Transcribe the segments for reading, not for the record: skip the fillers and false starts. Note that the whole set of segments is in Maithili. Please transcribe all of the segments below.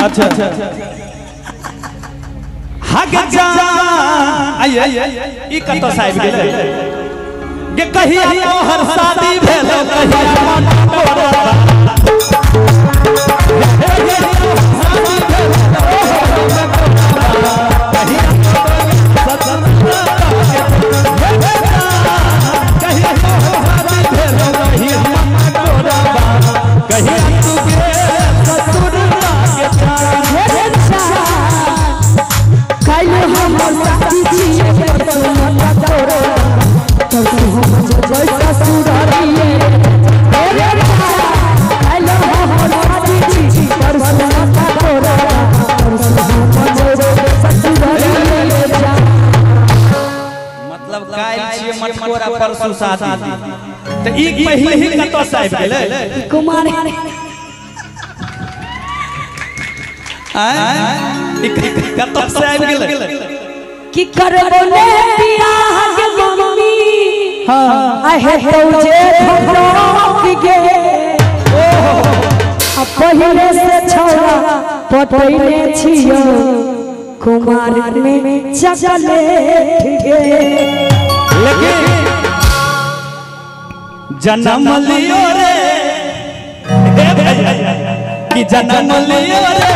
अच्छा हग जान आइए ई कत साहब गेलै गे कहिया तोहर शादी भेल कहिया मन तोरा परसों शादी त ई पहिले ही कत साहब गेलै कुमार आ ई कत साहब गेलै की करबो ने बियाह के मम्मी हां आहे तो जे धोख गे आ पहिले से छौड़ा पटैले छियो कुमार में चकलेट गे। लेकिन जन्म लियो रे कि जन्म लियो रे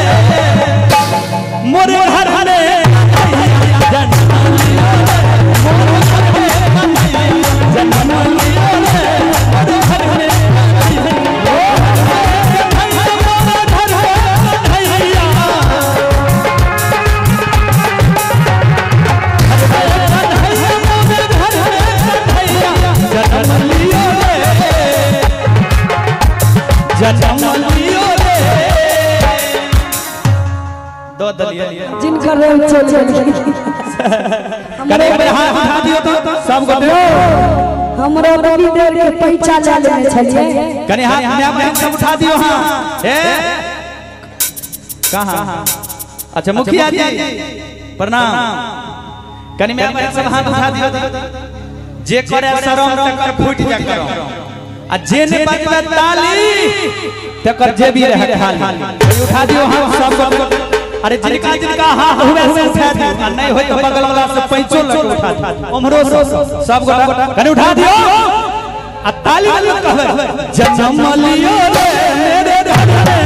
मोरे घर रे जन्म लियो रे जन्म लियो रे मोरे घर रे जिनका रोल चल करे एक बार हाथ उठा दियो तो सब गोटे हमरा बड़ी देर के पैसा लेने छलिए कने हाथ में बहन सब उठा दियो। हां ए कहां अच्छा मुखिया जी प्रणाम कने में बहन सब हाथ उठा दियो जे करे शरम तकर फूट जा करो आ जे ने बजबे ताली तकर जे भी रहे खाली उठा दियो हाथ सब गोटे। अरे जिनका जिनका हाथ हुए से उठा दियो आ नहीं होय तो बगल वाला से पैंचो लग उठा दियो उम्हरो से सब गोटा कने उठा दियो आ ताली वाली कहबै जन्म लियो रे मेरे घर रे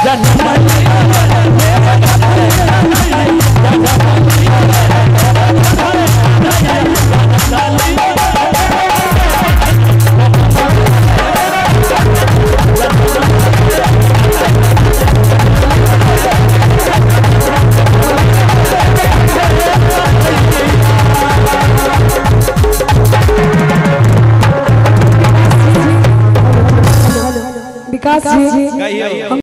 जन्म लियो रे मेरे घर रे जन्म लियो रे विकास जी।